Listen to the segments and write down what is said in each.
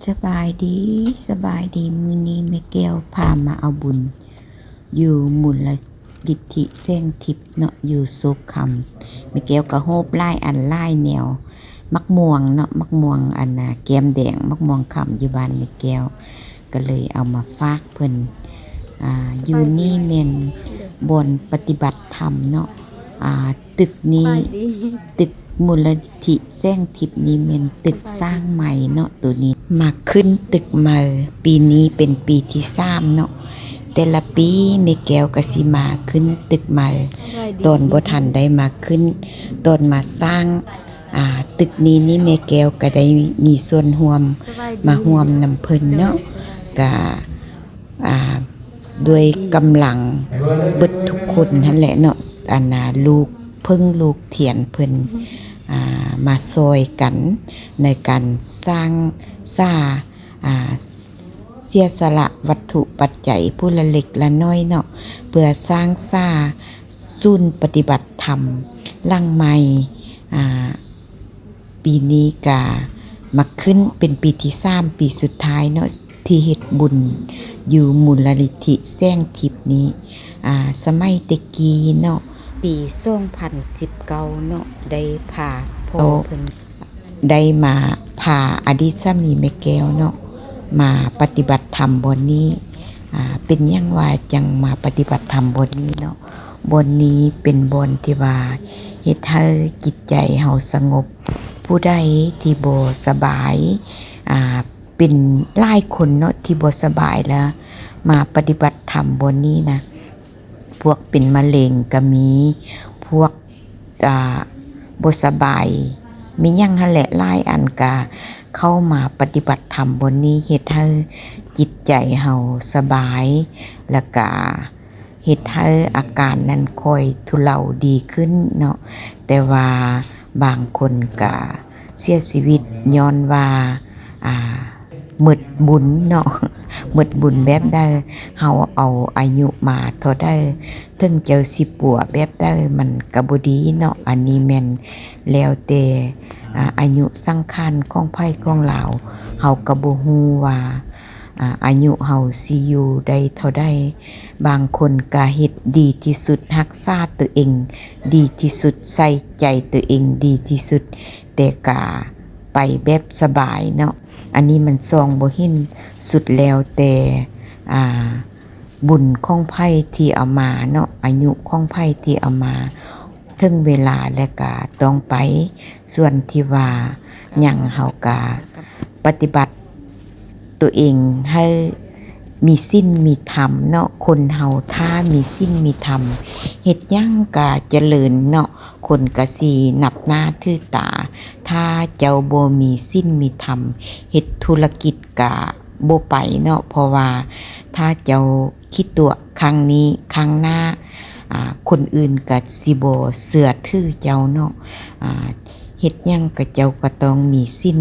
ສະບາຍດີ ສະບາຍດີ ມື້ນີ້ແມ່ແກ້ວພາມາເອົາບຸນ ຢູ່ມູນລະນິທິແສງທິບເນາະ ຢູ່ໂຊກຄຳ. ແມ່ແກ້ວກໍໂຮບຫຼາຍອັນຫຼາຍແນວ ໝາກມ່ວງເນາະ ໝາກມ່ວງອັນນາ ແກ້ມແດງ ໝາກມ່ວງຄຳ ຢູ່ບ້ານແມ່ແກ້ວ ກໍເລີຍເອົາມາຝາກເພິ່ນ. ອ່າ ຢູ່ນີ້ແມ່ນບ່ອນປະຕິບັດທຳເນາະ ອ່າ ຕຶກນີ້ ຕຶກມູນລະນິທິແສງທິບນີ້ແມ່ນຕຶກສ້າງໃໝ່ເນາະ ໂຕນີ້ ມາຂຶ້ນຕຶກໃໝ່ ປີນີ້ເປັນປີທີສາມເນາະ. ແຕ່ລະປີແມ່ແກ້ວກໍຊິມາຂຶ້ນຕຶກໃໝ່ ຕອນບໍ່ທັນໄດ້ມາຂຶ້ນ ຕອນມາສ້າງ ອ່າ ຕຶກນີ້ນີ້ແມ່ແກ້ວກໍໄດ້ມີສ່ວນຮ່ວມ ມາຮ່ວມນຳເພິ່ນເນາະ ກະ ອ່າ ດ້ວຍກຳລັງເບິດທຸກຄົນຫັ້ນແຫຼະເນາະ ອັນນາ ລູກເຜິ້ງລູກທຽນເພິ່ນ ອ່າ ມາຊ່ອຍກັນໃນການສ້າງສາ ອ່າ ເສຍສະຫຼະວັດຖຸປັດໄຈຜູ້ລະເລັກລະນ້ອຍເນາະ ເພື່ອສ້າງສາສູນປະຕິບັດທຳຫຼັງໃໝ່ ອ່າ ປີນີ້ກະມາຂຶ້ນເປັນປີທີສາມ ປີສຸດທ້າຍເນາະ ທີ່ເຮັດບຸນຢູ່ມູນລະນິທິແສງທິບນີ້. ອ່າ ສະໄໝແຕ່ກີ້ເນາະ ປີສອງພັນສິບເກົ້າເນາະ ໄດ້ພາພໍ່ເພິ່ນ ໄດ້ມາພາອະດີດສາມີແມ່ແກ້ວເນາະ ມາປະຕິບັດທຳບ່ອນນີ້. ອ່າ ເປັນຫຍັງວ່າຈັ່ງມາປະຕິບັດທຳບ່ອນນີ້ເນາະ? ບ່ອນນີ້ເປັນບ່ອນທີ່ວ່າເຮັດໃຫ້ຈິດໃຈເຮົາສະຫງົບ. ຜູ້ໃດທີ່ບໍ່ສະບາຍ ອ່າ ເປັນຫຼາຍຄົນເນາະທີ່ບໍ່ສະບາຍ ແລ້ວມາປະຕິບັດທຳບ່ອນນີ້ນະ ພວກເປັນມະເລັງກໍມີ ພວກ ອ່າ ບໍ່ສະບາຍ ມີຫຍັງຫັ້ນແຫຼະ ຫຼາຍອັນກະເຂົ້າມາປະຕິບັດທຳບ່ອນນີ້ ເຮັດໃຫ້ຈິດໃຈເຮົາສະບາຍ ແລ້ວກະເຮັດໃຫ້ອາການນັ້ນຄ່ອຍທຸເລົາດີຂຶ້ນເນາະ. ແຕ່ວ່າບາງຄົນກະເສຍຊີວິດຍ້ອນວ່າ ອ່າ ໝົດບຸນເນາະ ໝົດບຸນແບບໃດ ເຮົາເອົາອາຍຸມາເທົ່າໃດ ເຖິງເຈົ້າຊິປົວແບບໃດ ມັນກະບໍ່ດີເນາະ. ອັນນີ້ແມ່ນແລ້ວແຕ່ ອາ ອາຍຸສັງຂານຂອງໃຜຂອງລາວ ເຮົາກະບໍ່ຮູ້ວ່າ ອາ ອາຍຸເຮົາຊິຢູ່ໄດ້ເທົ່າໃດ. ບາງຄົນກະເຮັດດີທີ່ສຸດ ຮັກສາຕົວເອງດີທີ່ສຸດ ໃສ່ໃຈຕົວເອງດີທີ່ສຸດ ແຕ່ກະໄປແບບສະບາຍເນາະ. ອັນນີ້ມັນສ່ອງບໍ່ເຫັນ ສຸດແລ້ວແຕ່ ອ່າ ບຸນຂອງໃຜທີ່ເອົາມາເນາະ ອາຍຸຂອງໃຜທີ່ເອົາມາ ເຖິງເວລາແລ້ວກະຕ້ອງໄປ. ສ່ວນທີ່ວ່າຫຍັງ ເຮົາກະປະຕິບັດຕົວເອງໃຫ້ມີສິນມີທຳເນາະ. ຄົນເຮົາຖ້າມີສິນມີທຳ ເຮັດຫຍັງກະຈະເລີນເນາະ. ຄົນກະຊິນັບໜ້າຖືຕາ. ຖ້າເຈົ້າບໍ່ມີສິນມີທຳ ເຮັດທຸລະກິດກະບໍ່ໄປເນາະ ເພາະວ່າຖ້າເຈົ້າຂີ້ຕົວະຄັ້ງນີ້ ຄັ້ງໜ້າ ອາ ຄົນອື່ນກະຊິບໍ່ເຊື່ອຖືເຈົ້າເນາະ. ອາ ເຮັດຫຍັງກະເຈົ້າກະຕ້ອງມີສິນ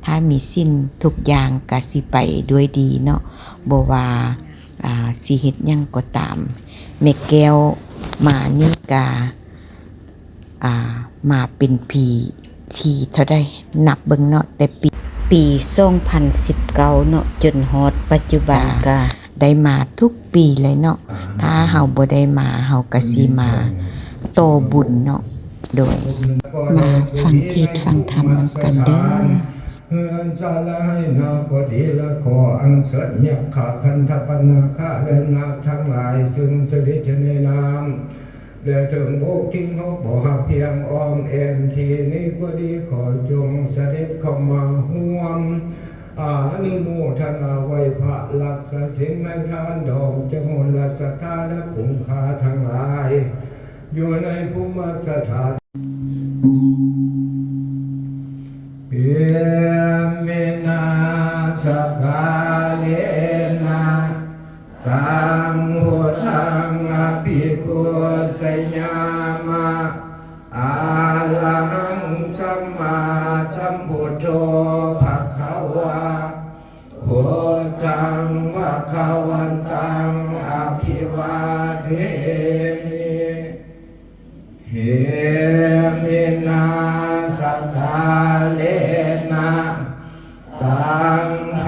ຖ້າມີສິນທຸກຢ່າງກະຊິໄປດ້ວຍດີເນາະ ບໍ່ວ່າ ອາ ຊິເຮັດຫຍັງກໍຕາມ. ແມ່ແກ້ວມານີ້ກະ ອາ ມາເປັນປີທີເທົ່າໃດ ນັບເບິ່ງເນາະ ແຕ່ປີ ປີສອງພັນສິບເກົ້າເນາະ ຈົນຮອດປັດຈຸບັນກະໄດ້ມາທຸກປີເລີຍເນາະ. ຖ້າເຮົາບໍ່ໄດ້ມາ ເຮົາກະຊິມາຕໍ່ບຸນເນາະ. ໂດຍ ມາຟັງເທດຟັງທຳນຳກັນເດີ້. ເຮືອນຊານລະໄຮ່ນາກໍດີລະ ຂໍອັນເຊີນຍັກຂາຄັນທະປະນາຄະ ແລະນາກທັງຫຼາຍ ຊຶ່ງສະເດັດຢູ່ໃນນ້ຳ ແລະເຖິງບົກ ທີ່ເຮົາບໍ່ຮັກພຽງອ້ອມແອ້ມທີ່ນີ້ກໍດີ ຂໍຈົ່ງສະເດັດເຂົ້າມາຮ່ວມອະນຸໂມທະນາໄຫວ້ພະ ຮັກສາສິນໃຫ້ທານ ດອກຈຳນວນລະສັດທາ ແລະຜູ້ຄ່າທັງຫຼາຍ ຢູ່ໃນພູມມະສະຖານ ເອເມນະ ສະກາເລນະ ຕັງ ພຸດທັງ ອະພິປູຊະຍາມະ ອາລະຫັງ ສຳມາສຳພຸດໂທ ພະຄະວາ ພຸດທັງ ພະຄະວັນຕັງ ອະພິວາເທມິ ເອເມນະ ສະກາເລນະ ຕັງ ທ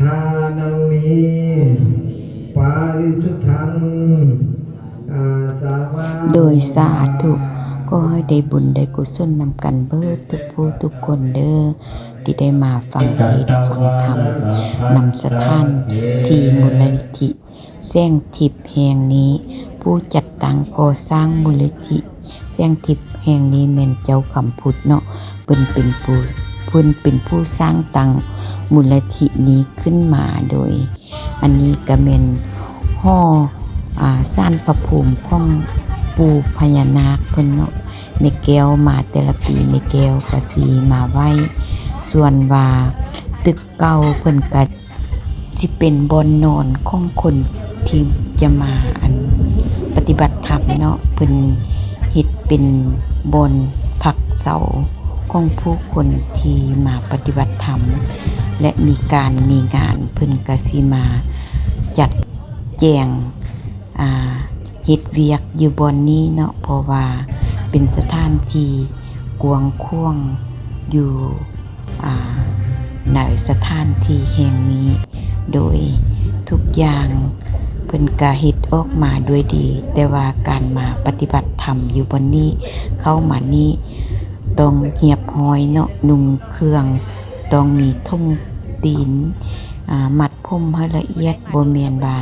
ทานามิ ปาริสุทธัง อาสาวา ໂດຍສາທຸ ຂໍໃຫ້ໄດ້ບຸນໄດ້ກຸສົນນຳກັນເບີດທຸກຜູ້ທຸກຄົນເດີ້ ທີ່ໄດ້ມາຟັງເທດຟັງທຳນຳສະຖານທີ່ມູນນິທິ ແສງທິບແຫ່ງນີ້. ຜູ້ຈັດຕັ້ງກໍ່ສ້າງມູນນິທິແສງທິບແຫ່ງນີ້ແມ່ນເຈົ້າຄຳພຸດເນາະ ເພິ່ນເປັນຜູ້ ເພິ່ນເປັນຜູ້ສ້າງຕັ້ງມູນນິທິນີ້ຂຶ້ນມາ. ໂດຍອັນນີ້ກະແມ່ນຫໍ ອາ ສານພະພູມຂອງປູ່ພະຍານາກເພິ່ນເນາະ. ແມ່ແກ້ວມາແຕ່ລະປີ ແມ່ແກ້ວກະຊິມາໄຫວ້ ສ່ວນວ່າຕຶກເກົ່າເພິ່ນກະ ຊິເປັນບ່ອນນອນຂອງຄົນທີ່ຈະມາ ອັນ ປະຕິບັດທຳເນາະ ເພິ່ນເຮັດເປັນບ່ອນພັກເຊົາຂອງຜູ້ຄົນທີ່ມາປະຕິບັດທຳ ແລະ ມີການມີງານ ເພິ່ນກະຊິມາຈັດແຈງ ອາ ເຮັດວຽກຢູ່ບ່ອນນີ້ເນາະ ເພາະວ່າເປັນສະຖານທີ່ກວ້າງຂວາງຢູ່ ອາ ໃນສະຖານທີ່ແຫ່ງນີ້ ໂດຍທຸກຢ່າງເພິ່ນກະເຮັດອອກມາດ້ວຍດີ ແຕ່ວ່າການມາປະຕິບັດທຳຢູ່ບ່ອນນີ້ ເຂົ້າມານີ້ຕ້ອງຮຽບຮ້ອຍເນາະ ນຸ່ງເຄື່ອງຕ້ອງມີຖົງຕີນ ອາ ມັດຜົມໃຫ້ລະອຽດ ບໍ່ແມ່ນວ່າ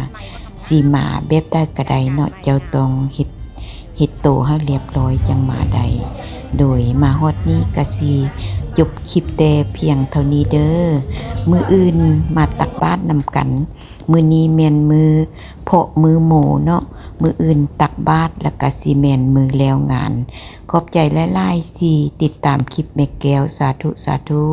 ຊິມາແບບໃດກະໄດ້ເນາະ ເຈົ້າຕ້ອງເຮັດ ເຮັດໂຕໃຫ້ລຽບຮ້ອຍຈັ່ງມາໄດ້. ໂດຍມາຮອດນີ້ກະຊິຈົບຄລິບແຕ່ພຽງເທົ່ານີ້ເດີ້ ມື້ອື່ນມາຕັກບາດນຳກັນ. ມື້ນີ້ແມ່ນມື້ເພາະມື້ໂມເນາະ ມື້ອື່ນຕັກບາດ ລະກະຊິແມ່ນມື້ແລ້ວງານ. ຂອບໃຈຫຼາຍໆທີ່ຕິດຕາມຄລິບແມ່ແກ້ວ ສາທຸ ສາທຸ.